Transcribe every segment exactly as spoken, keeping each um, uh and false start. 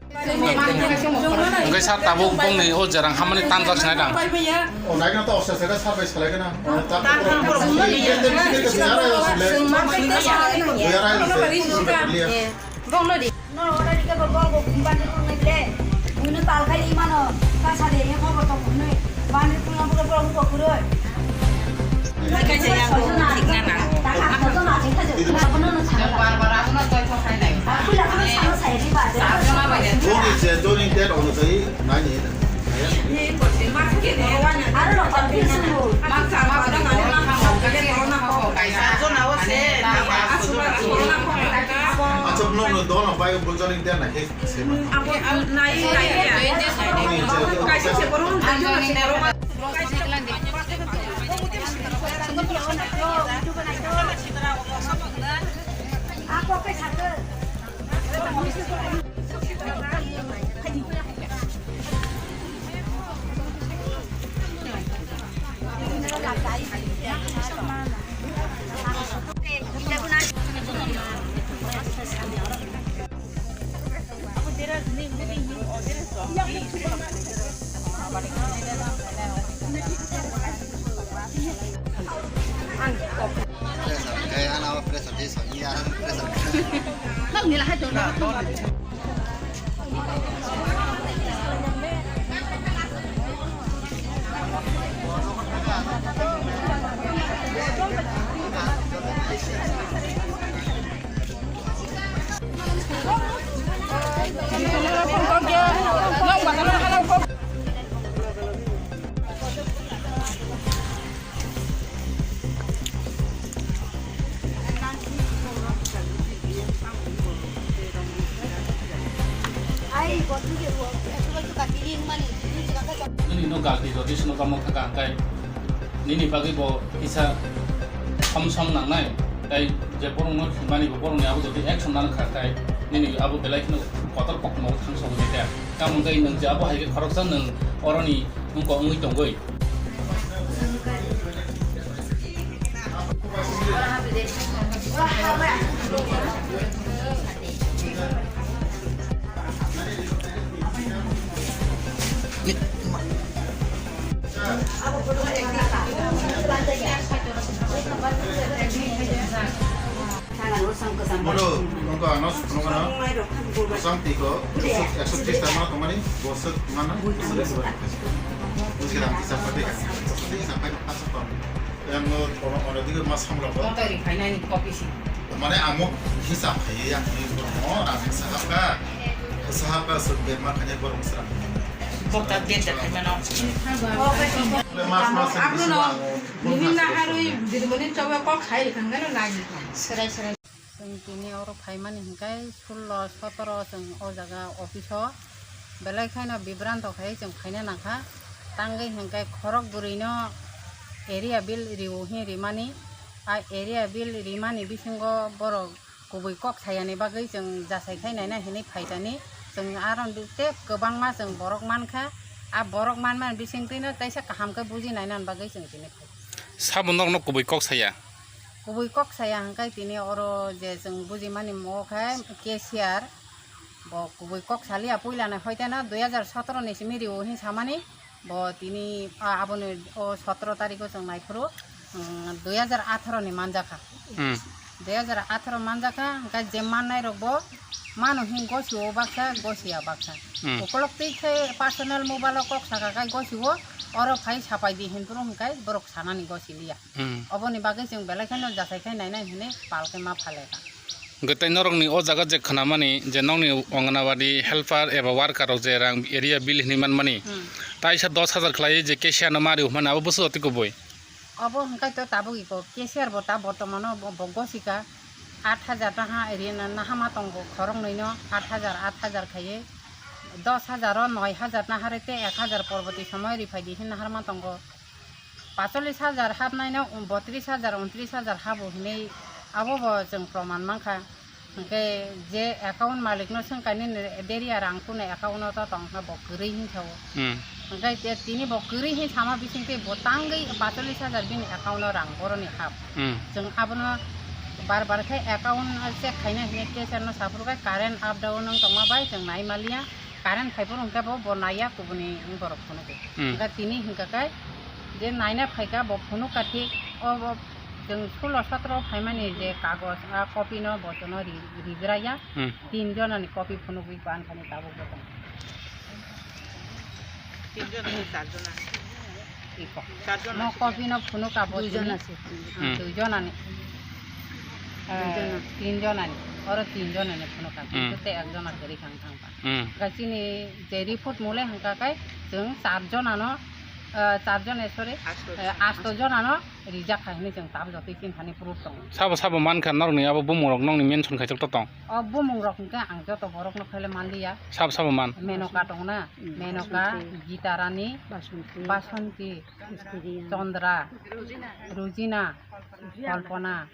Hwnkhe sir, tabuk bongni o jerang hamani tanjak sinai dang. O, naikna to officer se sir bai salai gana. O, ta-, Bongno di. No, ora di ka bol bo kumba ni kung nai le. Muino tal khai imano. Ka sa de, ye khobor to kunui. Bani kung na bura bura ko kuroi. Bar bar abono twi thok khai nai. Joni je, joni date onujai nai ni. Acha, no, no, dono bai bo joni date nai khe. Nini no gakti jodi sino kamo kha kha hwnkhe nini bagwi bo kisa khom som nangnai, tai je borokno thwimani bo borokni abo jodi action nang kha tai nini abo belai kheno kotor kokno thangsogo je khe. Tamo hwnkhe nwng je abo hai khe khoroksa nwng oroni wngkok wngwi tongwi. Mono, nokha ano sukno gana. Bosong tiko, ekso tris ta mano tongmani, bosok mano, bosok mano. Bujikhe ang kisa pati, pati kisa pati, asa tong. Yang no, ono, ono dige mas hamla ko. Motor ri khainani kopi si. Mane amo hisab khaiye yang ni mo, ang kisa hapka, kisa hapka suk be ma khane borong sra. Motor de de khaimano. Mas, mas, Abro no, mas, nimin na harui, dirmoni choba kok khai khangano lagi. Serai, serai. Chwng tini oro phaimani hwnkhe sullo sotoro chwng o jaga office o belai kheno bibranto khai chwng phaina nangkha. Tangwi hwnkhe khorok bwrwino area bill rio hwnwi rimani. A area bill rimani bisingo borok kubui kok sayani bagwi chwng jasai khai naina hwnwi phaitani. Chwng aro tei kwbangma chwng borok mankha. A borok manmani bisingtwino teisa kaham khe buji nainani bagwi chwng tini phai. Sabo nokno kubui kok saya? Kubui kok saya hwnkhe tini oro je chwng bujimani mo khe cashier, bo kubui kok saliya puilano hoiteno dui hajar sotoro ni simi rio hin samani, bo tini, a, aboni o sotoro tarikh o chwng naiphuru, um, dui hajar atharo ni manjakha. Hmm. Dui hajar atharo manjakha, hwnkhe je mannai rok bo mano hin gosio baksa, gosia baksa. Hmm. Ukolok twi khe personal mobile o kok saka khai gosio, oro phai sapai di hinphuru hwnkhe borok sanani gosi liya. Hmm. Oboni bagwi chwng belai kheno jasai khai nainai hwnwi pal khe ma phaleka. Hwnkhe tei norokni o jaga je khnamani je nokni Anganwadi helper eba worker rok je rang area bill hwnwi manmani, hmm, taisa dos hajar khlaiwi je cashier no ma rw hwnmani abo bwswk jotoi kubui? Obo hwnkhe to tabuk iko cashier bo ta bortomano bo, bo gosika aat hajar taha area no naha ma tongo khoroknwi no aat hajar, aat hajar khaiwi dos hajar o noi hajar naharwi tei ek hajar porboti somoy riphaidi hwnwi naharma tongo. Pacholis hajar hapnaino botris hajar, untris hajar habo hinwi abo bo chwng proman mankha. Hwnkhe je account malikno swngkha nini deria rang kunu account-o to tongkha bo kwrwi hinsa o. Hmm. Hwnkhe te tini bo kwrwi hin sama bisingtwi bo tangwi pacholis hajar bini account-o rang boroni hap. Hmm. Chwng abono bar bar khe account check khaina hinwi cashier-no saphuru khe current up down wng tongma bai chwng nai maliya. Current phaiphuru hwnkhe bo, bo naiya kubuni borok phunugo. Hmm. Hwnkhe tini hwnkha khe je naina phaikha bo phunukkha thik, o, o chwng sulo sotro phaimani je kagoj, a copy no bo chwngno ri-, rijraya. Hmm. Tin jonani copy phunugwi bo ani thani tabuk bo tongo. Tin jona, char jona. Iko. Char jona. Mo copy no phunukha bo dui jona tini. Se. Hmm. Dui jonani. Dui jona. Eh, tin jonani. Oro tin jonani phunukha. Hmm. Kintu te ek jona kwrwi kha wng thangkha. Hmm. Ga chini je report mole hwnkha khe chwng char jonano, eh, char jona, sorry, asto eh, jona. Asto jonano rijak kha hinwi chwng tabuk jotoi chini thani proof tongo. Sabo sabo mankha norokni abo bumungrok nokni mention khaijak to tong? O bumungrok hwnkhe ang joto borokno khaile manliya. Sabo sabo man? Menoka tongna, hmm, Menoka, Basanti. Gita Rani, Basanti. Basanti, Kusti Riyang. Chandra, Rujina. Rujina, Kalpana,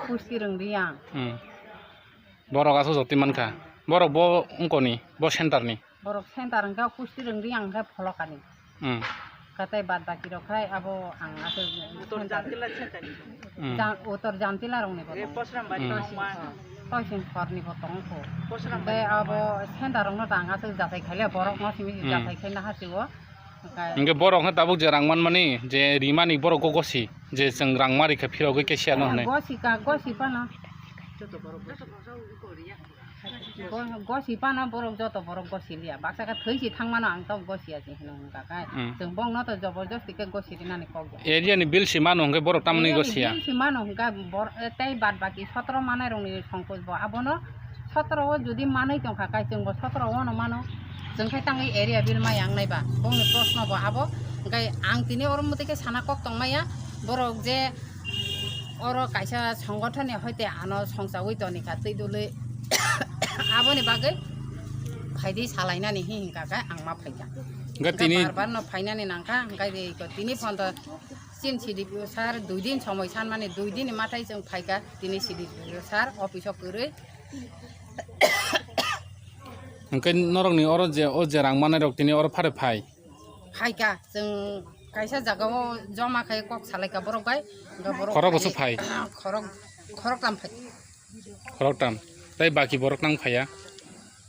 Kusti Rwngriang. Hmm. Borok aswk jotoi mankha. Borok bo wngkoni, bo center ni. Borok center hwnkhe Kusti Rwngriang hwnkhe Pholokani. Hmm. Katai bad baki rok khai abo ang aswk Uttor center. Jantila center ni. Hmm. Jan-, Uttor Jantila rok ni bo tongo. Posrambari. Hmm. Toisin, Nongma. Toisin Khor ni bo tongo kho. Posrambari. Tei abo center rok no tang aswk jachai khaile borok no simi, hmm, jachai khaina hachio. Hwnkhe borok hwnkhe tabuk je rang manmani, je rimani borok go gosi, je chwng rang ma rikha phirogwi cashier no hwnwi. Gosi ka, gosi phano. Go-, gosi phano borok joto borok gosi liya. Baksa khe thwi si thang mano ang tabuk gosi ya se hino hwnkha khe. Hmm. Chwng bongno to joborjosti khe gosi rinani kok ya. Area ni bill si mano hwnkhe borok tamoni gosi ya. Area ni bill si mano hwnkha bor-, tei bad baki sotro manai rok ni songkoj bo abono Sotro o jodi manwi tongkha, kai chwngbo sotro o no mano. Chwng khai tangwi area bill maya wngnai ba? Bongni proshno bo abo. Hwnkhe ang tini oro mwtwi khe sana kok tongmaya, borok je oro kaisa songothon ni hoite ano songchawi tonikha twi dului. Aboni bagwi phaidi salainani hi hwnkha khe ang ma phaikha. Hwnkhe hwnkhe tini bar bar no phainani nangkha, hwnkhe tini phone to chin C D P O sir dui din somoi sanmani, dui din ni mathai chwng phaikha tini C D P O sir office o kwrwi. Hwnkhe norokni oro je, o je rang manai rok tini oro phare phai? Phaikha, chwng kaisa jagao joma khai kok salaikha borok bai. Hwnkhe borok khorok bwswk phai? Khorok, khorok tam phai. Khorok tam. Tei baki borok nang phaiya?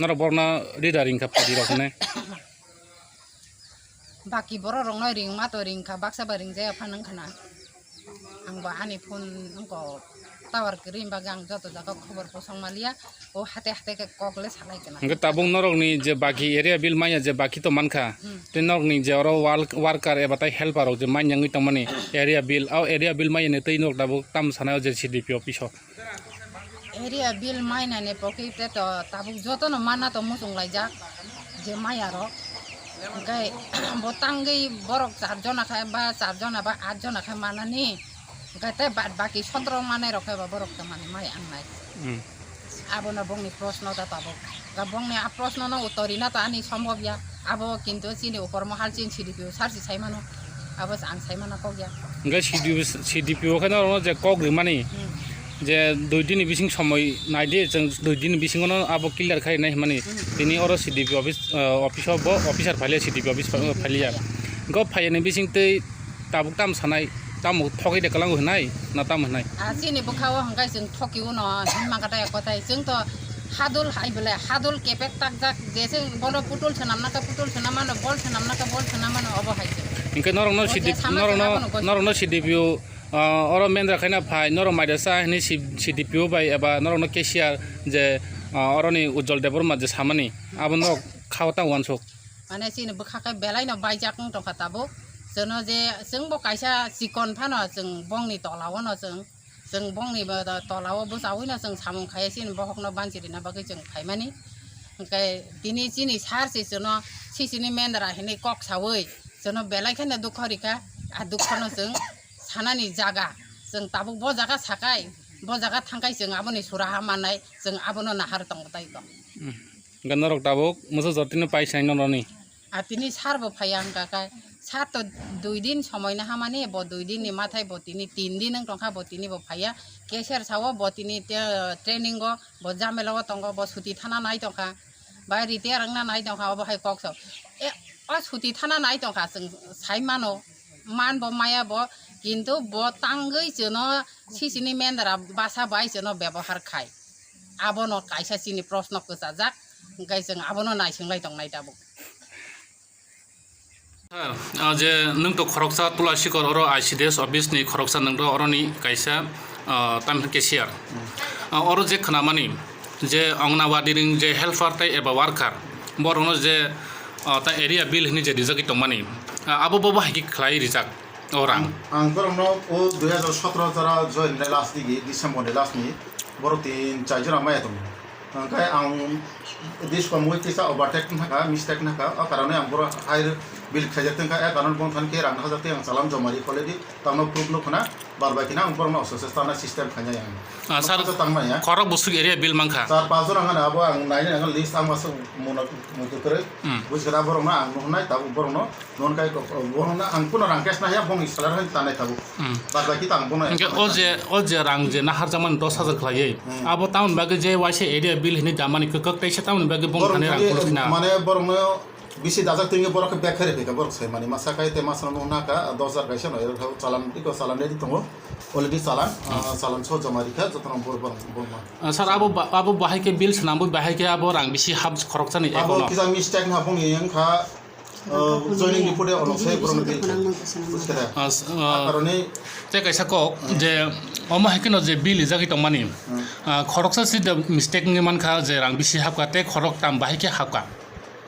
Norok borokno leader wngkha phaidi rok hwnwi? Baki borok rokno ringma to ringkha, baksa ba ringjaya phano wngkha na. Ang bo ani phone wngkha, tower kwrwi ni bagwi ang joto jaga khobor bosong maliya, o hate hate khe kok le salai kana. Hwnkhe tabuk norokni je baki area bill maya je baki to mankha, hmm, tei norokni je oro wal-, worker eba tai helper rok je manya wngwi tongmani area bill, o area bill maya ni twi norok tabuk tam sanai o je C D P office o. Area bill mainani pokite to tabuk jotono manna to muchung laijak je maya rok. Hwnkhe bo tangwi borok char jona khe ba char jona ba at jona khe manani. Hwnkhe tei bad baki sotro manai rok khe ba borok to mani mai ang nai. Hmm. Abono bongni proshno ta tabuk. Ga bongni a proshno no uttor rina to ani sombhob ya. Abo kintu chini upor mohal chini C D P O sir si sai mano. Abo ang sai mano kok ya. Hwnkhe C D P O, C D P O khe norokno je kok rimani, hmm, je dui din ni bising somoi nai di, chwng dui din ni bisingo no abo clear khai nai hwnmani. Hmm. Tini oro C D P O office, eh, office o bo officer phailia, C D P O office pha-, phailia. Hwnkhe phaiyani bising tei tabuk tam sanai, tamo thogwi de kwlango hwnai, na tamo hwnai? Ah, chini bwkha-o hwnkhe chwng thoki-o no hinma kata ya kothai. Chwng to hadul hai bole, hadul kepek takjak, je chwng bono putul swnamna khe putul swnam mano, bol swnamna khe bol swnam mano, obo hai se. Hwnkhe norokno O C D, je sama norokno, swnam mano, norokno C D P O, ah, oro mendra khaina phai, norok maida sa hwnwi C-, C D P O bai eba norokno cashier je, ah, oroni Ujjwal Debbarma je samani, abo norok khao ta uansuk. Mane chini bwkha khe belai no baijak wng tongkha tabuk. Chwngno je chwngbo kaisa chikon phano chwng bongni tola-o no chwng, chwng bongni bo tola-o bwchaui no chwng samung khaiya chini bohokno banchi rina bagwi chwng phaimani. Hwnkhe tini chini sir se chwngno sisini mendra hinwi kok saui chwngno belai kheno dukho rikha. A dukhono chwng sanani jaga, chwng tabuk bo jaga sakai, bo jaga thangkai chwng aboni suraha mannai, chwng abono nahar tongo tai kok. Hmm. Hwnkhe norok tabuk mwsuk jotino pai sinai noroni? A tini sir bo phaiya wngkha khe, sir to dui din somoi naha mani, bo dui din ni mathai bo tini tin din wng tongkha, bo tini bo phaiya. Cashier sao bo tini te-, training o, bo jamela o tongo, bo suti thana nai tongkha, bai retire wngna nai tongkha, obo hai kok sao. E, o suti thana nai tongkha, chwng sai mano, man bo maya bo, kintu bo tangwi chwngno sisini mendra basa bai chwngno bebohar khai. Abono kaisa chini proshno kwchajak. Hwnkhe chwng abono naising lai tongnai tabuk. Sir, ah, je nwng to khoroksa Tulasikor oro I C D S office ni khoroksa nwng to oroni kaisa, ah, tamni cashier. Ah, oro je khnamani je Anganwadi ni je helper tei eba worker, borokno je, ah, ta area bill hwnwi je rijagwi tongmani, ah, abo bo bahai khe khlai rijak o rang. Ang, ang borokno o dui hajar sotoro jora join ni last digi, December ni last ni, borok tin char jora maya tongo. Hwnkhe ang diskomwi kisa overtake wngkha, mistake wngkha, o karonwi ang borok higher bill khaijak tongkha, e karon bongthani khe rang hajak tei ang chalan joma ri kholedi, tamo proof nuk khna, bar bai khna ang borokno association tana system khainai ang. Ah, sir, tangmani ya. Khorok bwswk area bill mankha? Char panch jora wngkha abo ang nainai ang list ang masa muno muitu kwrwi. Hmm. Buji khe da borokno ang nuhnai tabuk borokno. Non kai kok, bono na ang kuno rang cash na ya, bongni salary hai tanai tabuk. Hmm. Bad bai kita ang bono. Hingke o je, o je rang je naharjakmani dos hajar khlaiwi. Hmm. Abo tamoni bagwi je waisa area bill hini damani kwkak teisa tamoni bagwi bong borok thani rang tini, khuluk sina. Mane borokno bisi dajak tini borok khe bag khere phika borok sai mani masa kai te masa no naka dos hajar kaisa no ero thau chalan iko chalan ready tongo. Already chalan, hmm, ah, chalan so joma rikha jotono bor bor bor ma. Ah, sir, abo ba-, abo bahai khe bill swnamwi bahai khe abo rang bisi hap khoroksani abo ekono. Kisa mistake na bongni wngkha. Oh, joining report ya ono sai borokno bill khai. Buji khe da? Ah, s-, ah, a karone tei kaisa kok, hmm, je omo hai kheno je bill rijagwi tongmani, hmm, ah, khoroksa si da mistake wngwi mankha je rang bisi hapkha tei khorok tam bahai khe hapkha.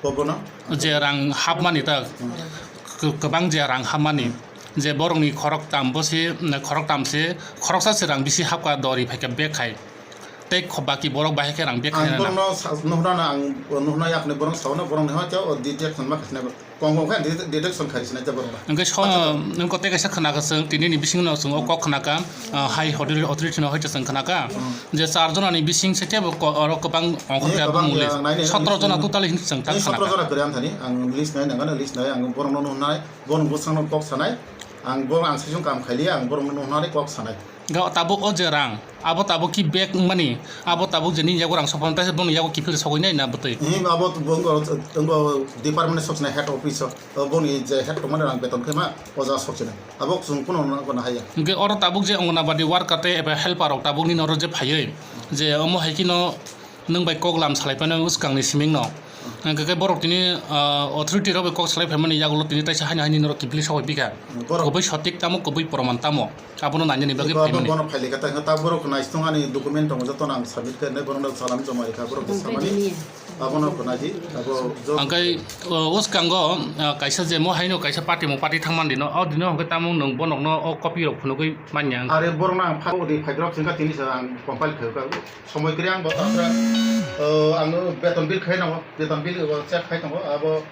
Bobono? Je rang hapmani ta, hmm, k-, kwbang je rang hapmani, hmm, je borokni khorok tam bo se, khorok tam se, khoroksa se rang bisi hapkha dori phaikha bag khai. Tei kho-, baki borok bahai khe rang bag ang khainai na. Borokno sa-, nuhna na ang nuhna yakni borok sauna borokni hoi khe o detection ma khaisina kong kong khe de-, detection khaisina khe borok. Hingke so, hingke tei kaisa khna kha chwng tini ni bising no chwng o kok khna kha, ah, hai hotel authority no hoi chwng khna kha. Hmm. Je char jona ni bising se kebo ko-, oro kwbang ongkhor eh, khe kwbang bung le. Ya, nai, nai, sotro list jona nai. Totally hin chwng ta eh, khna sotro kha. Jona kwrwi ang thani ang list nai nang ano list nai ang borokno nuhnai borok bwsang no kok sanai ang borok ang saichung kam khaili ang borokno nuhnai kok sanai. Ga tabuk o je rang, abo tabuk ki bag wngmani, abo tabuk je nini yago rang sopon, taisa boni yago kiphil sogwi nai na bwtwi? Him, abo to bo wngkha, wngkha department sokchina head office o, o boni je head tongmani rang beton khe ma, o jaga sokchina. Abo chwng kuno no, kuno haya. Hingke oro tabuk je Anganwadi worker tei eba helper rok tabuk nini oro je phaiwi, je omo hai kheno, nwng bai kok lam salai phano bwskang ni siming no. Hingke khe borok tini, ah, authority rok bai kok salai phaimani yagulo tini taisa haino haino norok kiphilwi sogwi bikha. Hmm, borok. Kubui sotik tamo, kubui proman tamo, abono nainani bagwi abo phaimani. Bono phailika ta, ta borok naistung ani document tongo jotono ang submit khainai, borokno salam joma rikha, borok samani. Abono khwnadi, abo jo- Hingke, ah, bwskango, ah, kaisa je mo haino kaisa party mo party thangmani dino, o dino hingke tamo nwng bono o copy rok phunugwi manya. Are borokno ang phai di phaidrop singkha tini sa ang compile khaikha. Somoi kwrwi ang bo takhra, o, ang beton bill khai nango, beton bill o check khai tongo, abo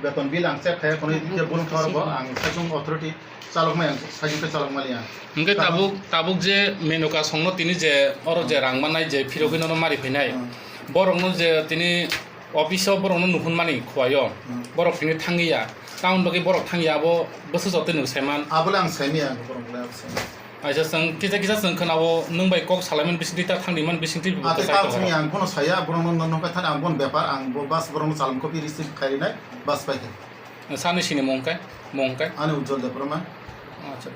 beton bill ang check khai khonwi khe bun thor bo ang saichung authority chalok mai ang saichung khe chalok mali ang. Hingke tabuk, tabuk je Menuka songno tini je oro je rang manai je phirogwi nono mari phainai. Hmm. Borokno je tini office o borokno nuhun mani khwlai o. Hmm. Borok tini thangwi ya. Tamoni bagwi borok thangya abo bwswk jotoi nwng saiman. Abole ang saimaya, borok bole ang saimaya. Aisa chwng kisa kisa chwng khwnao nwng bai kok salaimani bisingtwi ta thangrimani bisingtwi bo. Ate kwchai kok tongo. Chwngya ang bono saya, bono no no kha thani ang bono bepar, ang bo bus borokno chalam copy receive khairinai bus pai khe. Sani sini mung kai, mung kai. Ani Ujjwal Debbarma. Acha.